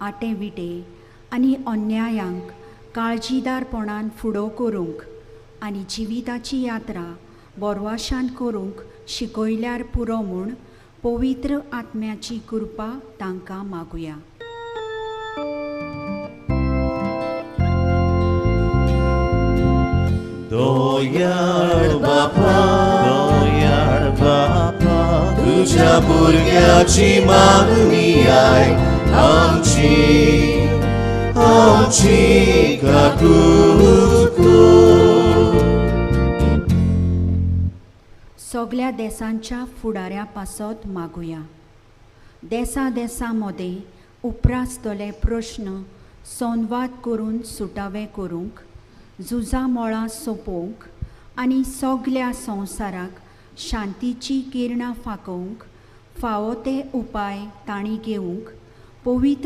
आटे विटे आनी अन्यायांक काळजीदारपणान फुडो करूंक आनी जिविताची यात्रा बोरवाशान करूंक शिकयल्यार पुरो म्हूण पवित्र आत्म्याची कृपा तांकां मागुया. दयाळ बापा, दयाळ बापा, तुझ्या भुरग्याची मागणी आयक आमची, आमची काकूत कर. सगल्या देसांच्या फुडाऱ्या पासत मागुया. देसा देसा मदें उप्रासतले प्रश्न संवाद करून सुटावे करूंक, झुजा मळां सोंपोवंक आनी सगल्या संवसाराक शांतीची किरणां फांकोवंक फावो ते उपाय तांणी घेवंक पवित्र